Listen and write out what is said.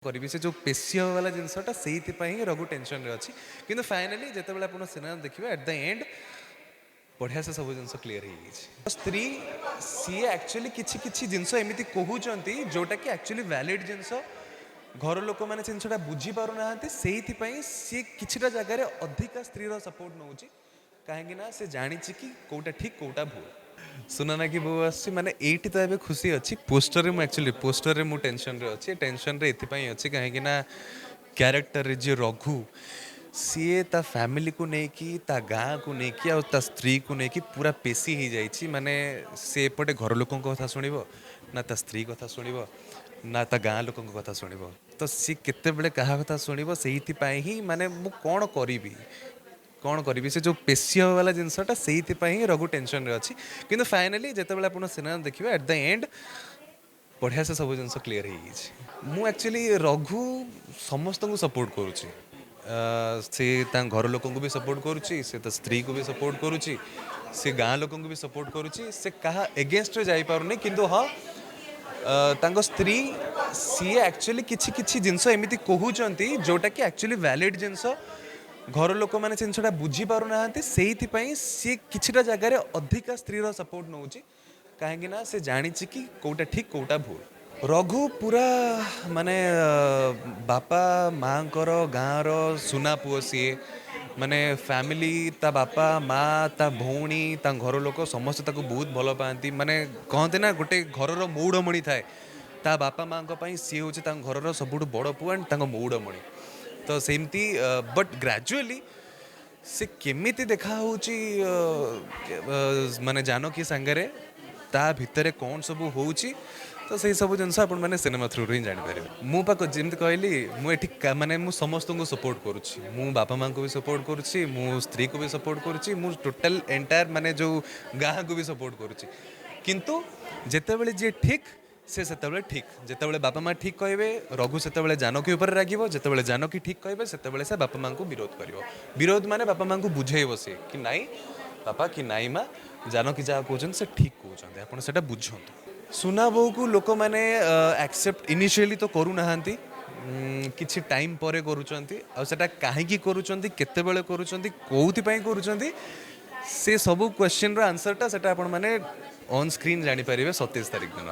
କରିବି? ସେ ଯେଉଁ ପେଶୀ ବାଲା ଜିନିଷଟା, ସେଇଥିପାଇଁ ହିଁ ରଘୁ ଟେନସନରେ ଅଛି। କିନ୍ତୁ ଫାଇନାଲି ଯେତେବେଳେ ଆପଣ ସିନେମା ଦେଖିବେ, ଆଟ୍ the end ବଢ଼ିଆ ସେ ସବୁ ଜିନିଷ କ୍ଲିୟର ହେଇଯାଇଛି। ସ୍ତ୍ରୀ ସିଏ ଆକ୍ଚୁଆଲି କିଛି କିଛି ଜିନିଷ ଏମିତି କହୁଛନ୍ତି ଯେଉଁଟାକି ଆକ୍ଚୁଆଲି ଭ୍ୟାଲିଡ୍ ଜିନିଷ। ଘର ଲୋକମାନେ ସେ ଜିନିଷଟା ବୁଝିପାରୁନାହାନ୍ତି। ସେଇଥିପାଇଁ ସିଏ କିଛିଟା ଜାଗାରେ ଅଧିକା ସ୍ତ୍ରୀର ସପୋର୍ଟ ନେଉଛି, କାହିଁକି ନା ସେ ଜାଣିଛି କି କେଉଁଟା ଠିକ୍, କେଉଁଟା ଭୁଲ। ସୁନାନା କି ବୋହୂ ଆସୁଛି, ମାନେ ଏଇଠି ତ ଏବେ ଖୁସି ଅଛି। ପୋଷ୍ଟରରେ ମୁଁ ଆକ୍ଚୁଆଲି ପୋଷ୍ଟରରେ ମୁଁ ଟେନସନରେ ଅଛି। ଟେନସନରେ ଏଥିପାଇଁ ଅଛି କାହିଁକି ନା କ୍ୟାରେକ୍ଟରରେ ଯିଏ ରଘୁ, ସିଏ ତା ଫ୍ୟାମିଲିକୁ ନେଇକି, ତା ଗାଁକୁ ନେଇକି ଆଉ ତା ସ୍ତ୍ରୀକୁ ନେଇକି ପୁରା ପେଶୀ ହେଇଯାଇଛି। ମାନେ ସେ ଏପଟେ ଘର ଲୋକଙ୍କ କଥା ଶୁଣିବ ନା ତା ସ୍ତ୍ରୀ କଥା ଶୁଣିବ ନା ତା ଗାଁ ଲୋକଙ୍କ କଥା ଶୁଣିବ? ତ ସିଏ କେତେବେଳେ କାହା କଥା ଶୁଣିବ? ସେଇଥିପାଇଁ ହିଁ ମାନେ ମୁଁ କ'ଣ କରିବି, କ'ଣ କରିବି, ସେ ଯେଉଁ ପେଶୀ ବାଲା ଜିନିଷଟା, ସେଇଥିପାଇଁ ହିଁ ରଘୁ ଟେନସନରେ ଅଛି। କିନ୍ତୁ ଫାଇନାଲି ଯେତେବେଳେ ଆପଣ ସିନେମା ଦେଖିବେ, ଆଟ୍ the end ବଢ଼ିଆ ସେ ସବୁ ଜିନିଷ କ୍ଲିୟର ହେଇଯାଇଛି। ମୁଁ ଆକ୍ଚୁଆଲି ରଘୁ ସମସ୍ତଙ୍କୁ ସପୋର୍ଟ କରୁଛି। ସେ ତାଙ୍କ ଘର ଲୋକଙ୍କୁ ବି ସପୋର୍ଟ କରୁଛି, ସେ ତା ସ୍ତ୍ରୀକୁ ବି ସପୋର୍ଟ କରୁଛି, ସେ ଗାଁ ଲୋକଙ୍କୁ ବି ସପୋର୍ଟ କରୁଛି। ସେ କାହା ଏଗେନଷ୍ଟରେ ଯାଇପାରୁନି। କିନ୍ତୁ ହଁ, ତାଙ୍କ ସ୍ତ୍ରୀ ସିଏ ଆକ୍ଚୁଆଲି କିଛି କିଛି ଜିନିଷ ଏମିତି କହୁଛନ୍ତି ଯେଉଁଟାକି ଆକ୍ଚୁଆଲି ଭ୍ୟାଲିଡ୍ ଜିନିଷ। ଘର ଲୋକମାନେ ସେ ଜିନିଷଟା ବୁଝିପାରୁନାହାନ୍ତି। ସେଇଥିପାଇଁ ସିଏ କିଛିଟା ଜାଗାରେ ଅଧିକା ସ୍ତ୍ରୀର ସପୋର୍ଟ ନେଉଛି, କାହିଁକି ନା ସେ ଜାଣିଛି କି କେଉଁଟା ଠିକ୍, କେଉଁଟା ଭୁଲ। ରଘୁ ପୁରା ମାନେ ବାପା ମାଆଙ୍କର ଗାଁର ସୁନା ପୁଅ ସିଏ। ମାନେ ଫ୍ୟାମିଲି, ତା ବାପା ମା, ତା ଭଉଣୀ, ତାଙ୍କ ଘର ଲୋକ ସମସ୍ତେ ତାକୁ ବହୁତ ଭଲ ପାଆନ୍ତି। ମାନେ କହନ୍ତି ନା, ଗୋଟେ ଘରର ମଉଡ଼ମଣି ଥାଏ, ତା ବାପା ମାଆଙ୍କ ପାଇଁ ସିଏ ହେଉଛି ତାଙ୍କ ଘରର ସବୁଠୁ ବଡ଼ ପୁଅ ଆଣ୍ଡ ତାଙ୍କ ମଉଡ଼ମଣି। ତ ସେମିତି, ବଟ୍ ଗ୍ରାଜୁଆଲି ସେ କେମିତି ଦେଖା ହେଉଛି, ମାନେ ଜାନକୀ ସାଙ୍ଗରେ ତା ଭିତରେ କ'ଣ ସବୁ ହେଉଛି, ତ ସେଇ ସବୁ ଜିନିଷ ଆପଣମାନେ ସିନେମା ଥ୍ରୁରୁ ହିଁ ଜାଣିପାରିବେ। ମୁଁ ପାଖ ଯେମିତି କହିଲି, ମୁଁ ଏଠି ମାନେ ମୁଁ ସମସ୍ତଙ୍କୁ ସପୋର୍ଟ କରୁଛି। ମୁଁ ବାପା ମାଆଙ୍କୁ ବି ସପୋର୍ଟ କରୁଛି, ମୁଁ ସ୍ତ୍ରୀକୁ ବି ସପୋର୍ଟ କରୁଛି, ମୁଁ ଟୋଟାଲ ଏଣ୍ଟାୟାର ମାନେ ଯେଉଁ ଗାଁକୁ ବି ସପୋର୍ଟ କରୁଛି। କିନ୍ତୁ ଯେତେବେଳେ ଯିଏ ଠିକ୍, ସେ ସେତେବେଳେ ଠିକ୍। ଯେତେବେଳେ ବାପା ମା ଠିକ୍ କହିବେ, ରଘୁ ସେତେବେଳେ ଜାନକୀ ଉପରେ ରାଗିବ। ଯେତେବେଳେ ଜାନକୀ ଠିକ୍ କହିବେ, ସେତେବେଳେ ସେ ବାପା ମାଆଙ୍କୁ ବିରୋଧ କରିବ। ବିରୋଧ ମାନେ ବାପା ମାଆଙ୍କୁ ବୁଝେଇବ ସିଏ କି ନାଇଁ ବାପା କି ନାଇଁ ମା, ଜାନକୀ ଯାହା କହୁଛନ୍ତି ସେ ଠିକ୍ କହୁଛନ୍ତି, ଆପଣ ସେଟା ବୁଝନ୍ତୁ। ସୁନା ବୋହୂକୁ ଲୋକମାନେ ଆକ୍ସେପ୍ଟ ଇନିସିଆଲି ତ କରୁନାହାନ୍ତି, କିଛି ଟାଇମ୍ ପରେ କରୁଛନ୍ତି। ଆଉ ସେଟା କାହିଁକି କରୁଛନ୍ତି, କେତେବେଳେ କରୁଛନ୍ତି, କେଉଁଥିପାଇଁ କରୁଛନ୍ତି, ସେ ସବୁ କ୍ୱେଶ୍ଚିନ୍ର ଆନ୍ସର୍ଟା ସେଟା ଆପଣମାନେ ଅନ୍ ସ୍କ୍ରିନ୍ ଜାଣିପାରିବେ 27 ତାରିଖ ଦିନ।